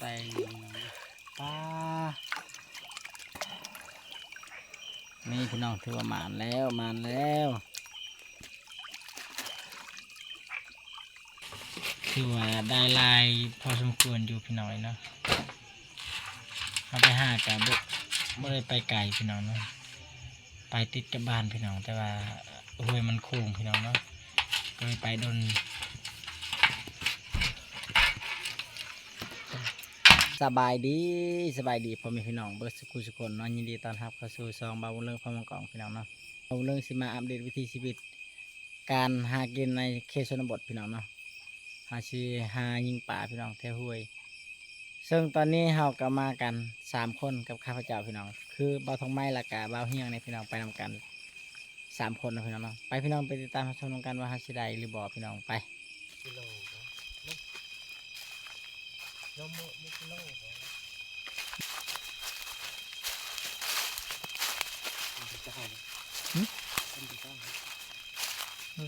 ໄດ້ຢູ່ພີ່ນ້ອງ ປາ ນີ້ພີ່ນ້ອງ ຖືວ່າໝານແລ້ວ ໝານແລ້ວ ຖືວ່າໄດ້ຫຼາຍພໍສົມຄວນຢູ່ພີ່ນ້ອງເອີຍເນາະ. ເຮົາໄປຫາກະບໍ່ ບໍ່ໄດ້ໄປໄກພີ່ນ້ອງເນາະ ໄປຕິດກັບບ້ານພີ່ນ້ອງ ແຕ່ວ່າຫ້ວຍມັນໂຂງພີ່ນ້ອງເນາະ ກໍເລີຍໄປດົນ. ສະບາຍດີ ສະບາຍດີພໍ່ແມ່ພີ່ນ້ອງເບິດສຸຂູສຸຄົນເນາະ ຍິນດີຕ້ອນຮັບເຂົ້າສູ່ຊ່ອງບ່າວບຸນເລີງ ພາມາກອງ ພີ່ນ້ອງເນາະ. ບ່າວບຸນເລີງຊິມາອັບເດດວິຖີຊີວິດ ການຫາກິນໃນເຂດຊົນນະບົດພີ່ນ້ອງເນາະ ເຮົາຊິຫາຍິງປາພີ່ນ້ອງແຖວຫ້ວຍ ເຊິ່ງຕອນນີ້ເຮົາກໍມາກັນສາມຄົນກັບຂ້າພະເຈົ້າພີ່ນ້ອງ ຄືບ່າວທອງໄມ້ ແລ້ວກະບ່າວຮຽງນີ້ພີ່ນ້ອງ ໄປນຳກັນສາມຄົນເນາະພີ່ນ້ອງເນາະ. ໄປພີ່ນ້ອງ ໄປຕິດຕາມຮັບຊົມນຳກັນວ່າເຮົາຊິໄດ້ຫຼືບໍ່ພີ່ນ້ອງ ໄປ.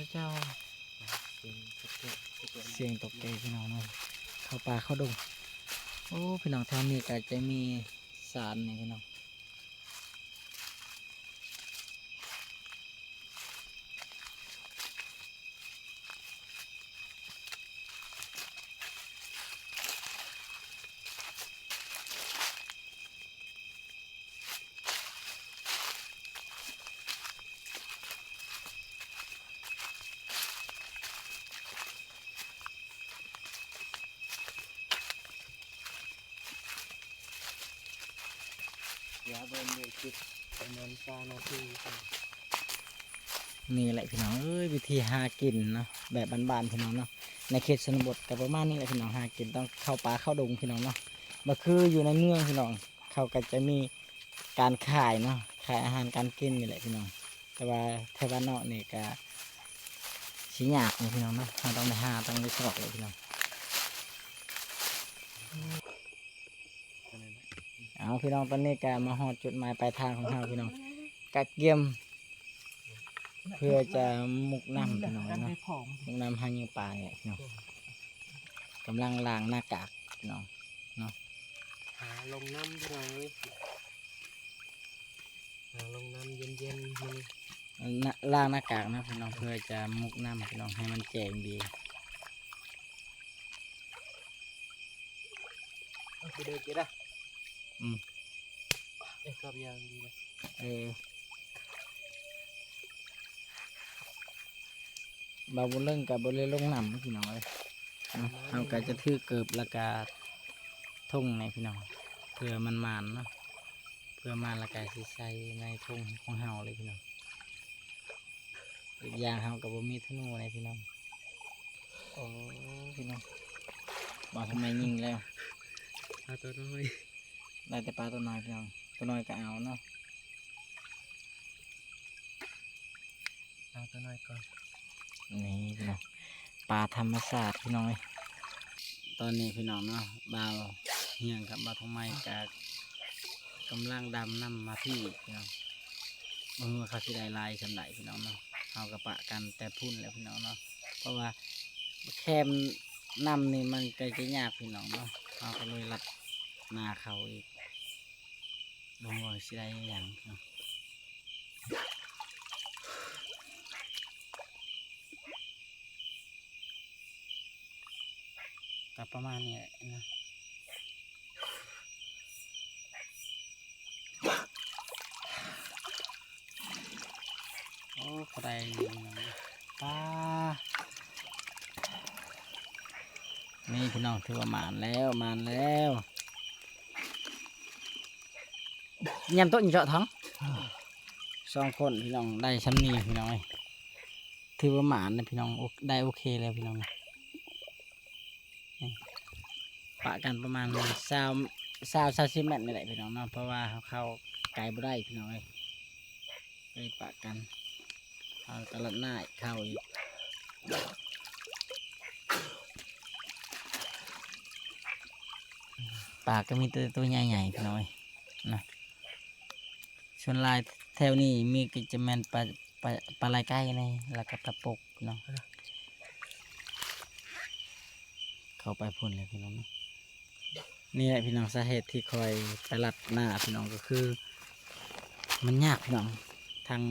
ລະເຈົ້າ ສຽງຕົກແກພີ່ນ້ອງເນາະ ເຂົ້າປ່າເຂົ້າດົງ. ໂອ້ ພີ່ນ້ອງ ແຖວນີ້ກໍຈະມີສານນີ້ພີ່ນ້ອງ. ນີ້ແຫຼະພີ່ນ້ອງເອີຍ ວິທີຫາກິນເນາະ ແບບບ້ານໆ ພີ່ນ້ອງເນາະ ໃນເຂດຊົນນະບົດກໍປະມານນີ້ແຫຼະພີ່ນ້ອງ ຫາກິນຕ້ອງເຂົ້າປ່າເຂົ້າດົງພີ່ນ້ອງເນາະ ບໍ່ຄືຢູ່ໃນເມືອງພີ່ນ້ອງ ເຂົາກໍຈະມີການຂາຍເນາະ ຂາຍອາຫານການກິນນີ້ແຫຼະພີ່ນ້ອງ ແຕ່ວ່າແຖວບ້ານນອກນີ້ກໍຊິຍາກເນາະພີ່ນ້ອງເນາະ ເຮົາຕ້ອງໄດ້ຫາ ຕ້ອງໄດ້ຊອກເລີຍພີ່ນ້ອງ. ເອົາພີ່ນ້ອງ ຕອນນີ້ກໍມາຮອດຈຸດໝາຍປາຍທາງຂອງເຮົາພີ່ນ້ອງ ກະກຽມເພື່ອຈະມຸກນ້ຳພີ່ນ້ອງເນາະ ມຸກນ້ຳຫາຍິງປານີ້ພີ່ນ້ອງ ກຳລັງລ້າງໜ້າກາກພີ່ນ້ອງເນາະ ຫາລົງນ້ຳພີ່ນ້ອງເອີຍ ຫາລົງນ້ຳເຢັນໆ ມື້ນີ້ ລ້າງໜ້າກາກເນາະພີ່ນ້ອງ ເພື່ອຈະມຸກນ້ຳພີ່ນ້ອງ ໃຫ້ມັນແຈ້ງດີ. ເອົາໄປເດີເກດາ ອືມ ເອ ກັບຢ່າງດີນະ ເອີ ບ່າວບຸນເລີງກໍບໍ່ໄດ້ລົງນ້ຳພີ່ນ້ອງເອີຍ ເຮົາກໍຈະຖືເກີບ ແລ້ວກໍຖົງໃນພີ່ນ້ອງ ເພື່ອມັນໝານເນາະ ເພື່ອມາແລ້ວກໍຊິໃສ່ໃນຖົງຂອງເຮົາເລີຍພີ່ນ້ອງ. ອີກຢ່າງເຮົາກໍບໍ່ມີທະນູໃດພີ່ນ້ອງ. ໂອ້ ພີ່ນ້ອງ ບ່າວທອງໄມ້ຍິງແລ້ວ ປາຕົວນ້ອຍ ໄດ້ແຕ່ປາຕົວນ້ອຍພີ່ນ້ອງ ຕົວນ້ອຍກໍເອົາເນາະ ເອົາຕົວນ້ອຍກ່ອນ. ນີ້ພີ່ນ້ອງ ປາທຳມະຊາດພີ່ນ້ອງເອີຍ ຕອນນີ້ພີ່ນ້ອງເນາະ ບ່າວຮຽງກັບບ່າວທອງໄມ້ກໍກຳລັງດຳນ້ຳມາພີ້ພີ່ນ້ອງ ບໍ່ຮູ້ວ່າເຂົາຊິໄດ້ຫຼາຍສ່ຳໃດພີ່ນ້ອງເນາະ ເຮົາກໍປະກັນແຕ່ພຸ້ນແຫຼະພີ່ນ້ອງເນາະ ເພາະວ່າແຄມນ້ຳນີ້ມັນກໍຈະຍາກພີ່ນ້ອງເນາະ ເຮົາກໍເລີຍລັດໜ້າເຂົາອີກ ບໍ່ຮູ້ວ່າຊິໄດ້ຫຍັງເນາະ. ກໍປະມານນີ້ແຫຼະນະ ໂອ້ ກໍໄດ້ຢູ່ນະ ປາ ນີ້ພີ່ນ້ອງ ຖືວ່າໝານແລ້ວ ໝານແລ້ວ. ຍາມໂຕະເຈາະຖັງ ສອງຄົນພີ່ນ້ອງ ໄດ້ຊ່ຳນີ້ພີ່ນ້ອງເອີຍ ຖືວ່າໝານນະພີ່ນ້ອງ ໂອ ໄດ້ໂອເຄແລ້ວພີ່ນ້ອງ. ນີ້ ປະກັນປະມານຊາວ ຊາວ ຊາວສິບແມັດນີ້ແຫຼະພີ່ນ້ອງເນາະ ເພາະວ່າເຮົາເຂົ້າໄກບໍ່ໄດ້ພີ່ນ້ອງເອີຍ. ໄປປະກັນ ເອົາຕະຫຼາດໜ້າເຂົ້າອີກ ປາກໍມີແຕ່ຕົວໃຫຍ່ໆ ພີ່ນ້ອງເອີຍນະ. ສ່ວນຫຼາຍແຖວນີ້ມີກໍຈະແມ່ນປາ ປາ ປາໄລໄກ່ແດ່ ແລ້ວກໍປາປົກເນາະ. ເຂົ້າໄປພຸ້ນແລ້ວພີ່ນ້ອງ. ນີ້ແຫຼະພີ່ນ້ອງ ສາເຫດທີ່ຂ້ອຍໄປລັດນາພີ່ນ້ອງ ກໍຄືມັນຍາກພີ່ນ້ອງ ທາງ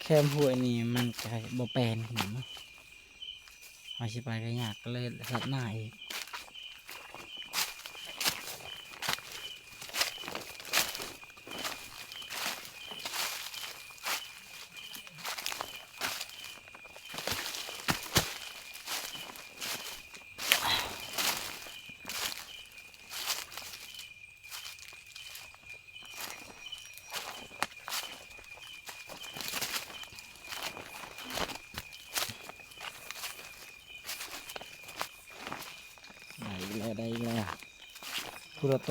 ແຄມຫ້ວຍນີ້ມັນກະບໍ່ແປນພີ່ນ້ອງເນາະ ເຮົາຊິໄປກະຍາກ ກໍເລີຍລັດນາອີກ. ໄດ້ອີກແລ້ວ ໄດ້ອີກແລ້ວ ພຸ້ນລະໂຕ.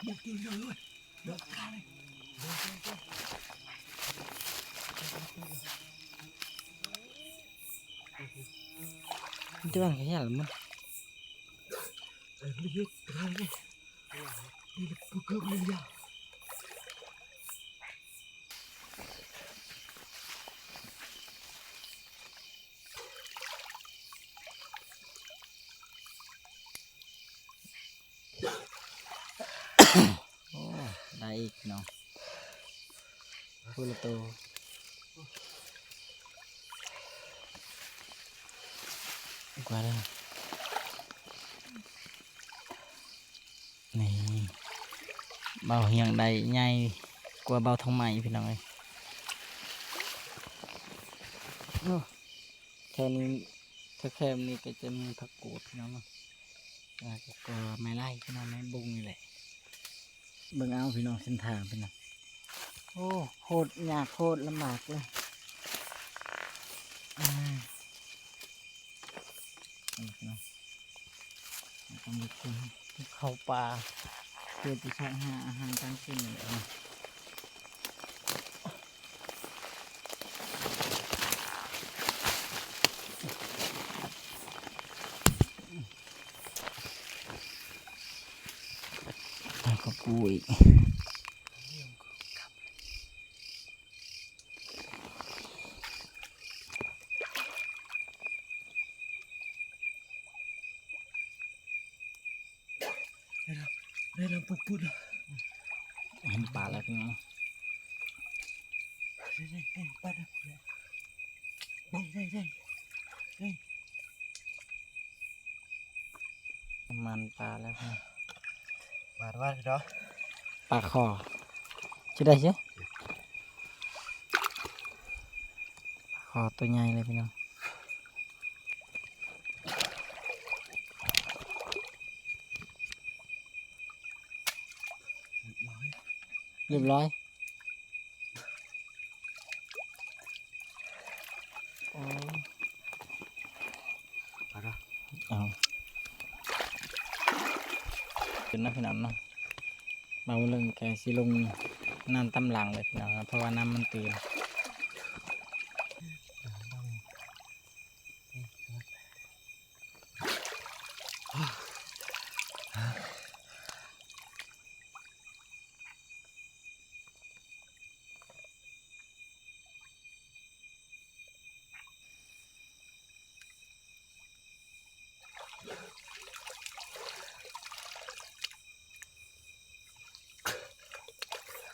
ມັນຈະວ່າງແຄ່ນັ້ນລະມັນ ໂອ້ ໄດ້ອີກພີ່ນ້ອງ ພຸ້ນລະໂຕ ກວ່າເດີ ນີ້ ເບົາຮຽງໄດ້ໃຫຍ່ກວ່າເບົາທອງໄມ້ພີ່ນ້ອງເອີຍ. ໂອ້ ແຖວນີ້ ແຖວແຄມນີ້ກໍຈະມີຜັກກູດພີ່ນ້ອງເນາະ ແລ້ວກໍໄມ້ໄລ່ພີ່ນ້ອງ ໄມ້ບຸ້ງນີ້ແຫຼະ. ເບິ່ງເອົາພີ່ນ້ອງ ເສັ້ນທາງພີ່ນ້ອງ ໂອ້ ໂຄດຍາກໂຄດລຳບາກເລີຍ ອາ ນີ້ພີ່ນ້ອງ ຕ້ອງໄປເຂົ້າປ່າ ເພື່ອຈະຊອກຫາອາຫານກາງຄືນນີ້ແຫຼະ. ປາກະປູອີກ ໄດ້ແລ້ວ ໄດ້ແລ້ວ ປຸດໆ ແລ້ວ ເຫັນປາແລ້ວພີ່ນ້ອງ ໄດ້ ໄດ້ ໄດ້ ໄດ້ ໄດ້ ໄດ້ ໄດ້ ມັນປາແລ້ວ ປາດວ່າເນາະ ປາຄໍ ຊິໄດ້ຊິ ປາຄໍໂຕໃຫຍ່ເລີຍພີ່ນ້ອງ ຮຽບຮ້ອຍ. ໂອ້ ເອົາລະ ເອົາ ຂຶ້ນນະພີ່ນ້ອງເນາະ ບ່າວເລິງກະຊິລົງນ້ຳຕາມຫຼັງເລີຍພີ່ນ້ອງ ເພາະວ່ານ້ຳມັນຕື້ນ.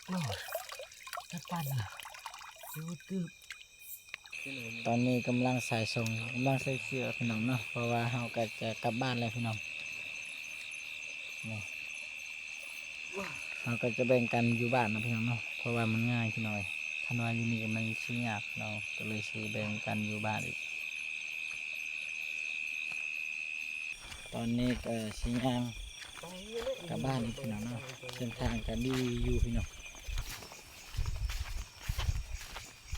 ໂອ້ຍ ຈັກປັນນະ ຢູ່ກືບ ຕອນນີ້ກຳລັງສາຍສົ່ງ ກຳລັງໃສ່ເສື້ອພີ່ນ້ອງເນາະ ເພາະວ່າເຮົາກໍຈະກັບບ້ານແລ້ວພີ່ນ້ອງ ນີ້ ເຮົາກໍຈະແບ່ງກັນຢູ່ບ້ານເນາະພີ່ນ້ອງເນາະ ເພາະວ່າມັນງ່າຍພີ່ນ້ອງເອີຍ ຄັນວ່າຢູ່ນີ້ມັນຊິຍາກເນາະ ກໍເລີຍຊິແບ່ງກັນຢູ່ບ້ານອີກ. ຕອນນີ້ກໍຊິຍ່າງກັບບ້ານອີກພີ່ນ້ອງເນາະ ເສັ້ນທາງກໍດີຢູ່ພີ່ນ້ອງ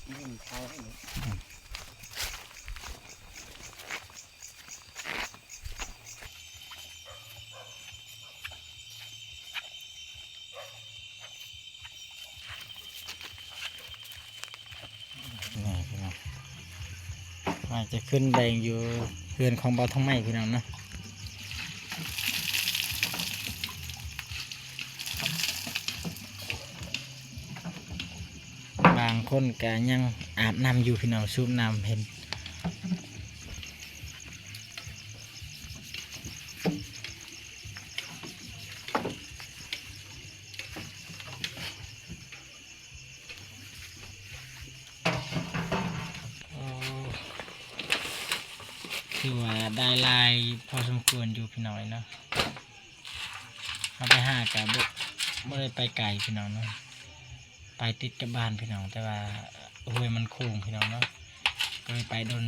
ນີ້ພີ່ນ້ອງ ອາດຈະຂຶ້ນແບ່ງຢູ່ເຮືອນຂອງບ່າວທອງໄມ້ພີ່ນ້ອງເນາະ ບາງຄົນກະຍັງອາບນ້ຳຢູ່ພີ່ນ້ອງ ສູບນ້ຳເຫັນ. ຖືວ່າໄດ້ຫຼາຍພໍສົມຄວນຢູ່ພີ່ນ້ອງເອີຍເນາະ. ເຮົາໄປຫາກະບໍ່ ບໍ່ໄດ້ໄປໄກພີ່ນ້ອງເນາະ ໄປຕິດກັບບ້ານພີ່ນ້ອງ ແຕ່ວ່າຫ້ວຍມັນໂຄ້ງພີ່ນ້ອງເນາະ ກໍເລີຍໄປດົນ.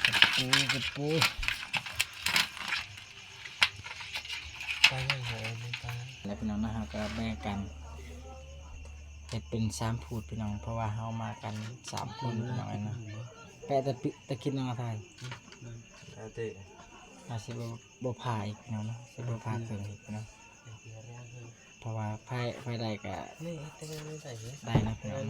ກະປູ ກະປູ ໄປຫຍັງເອີຍ ໄປ ແລ້ວພີ່ນ້ອງເນາະ ເຮົາກໍແບ່ງກັນເຮັດເປັນສາມພູດພີ່ນ້ອງ ເພາະວ່າເຮົາມາກັນສາມຄົນພີ່ນ້ອງເນາະ. ແປະຕະປິ ຕະກິນນ້ອງອາໄທ ອາເຕ ອາຊິບໍ່ ບໍ່ຜ່າອີກພີ່ນ້ອງເນາະ ຊິບໍ່ຜ່າເຄິ່ງອີກພີ່ນ້ອງ ເພາະວ່າໃຜ ໃຜໄດ້ກະໄດ້ນະພີ່ນ້ອງ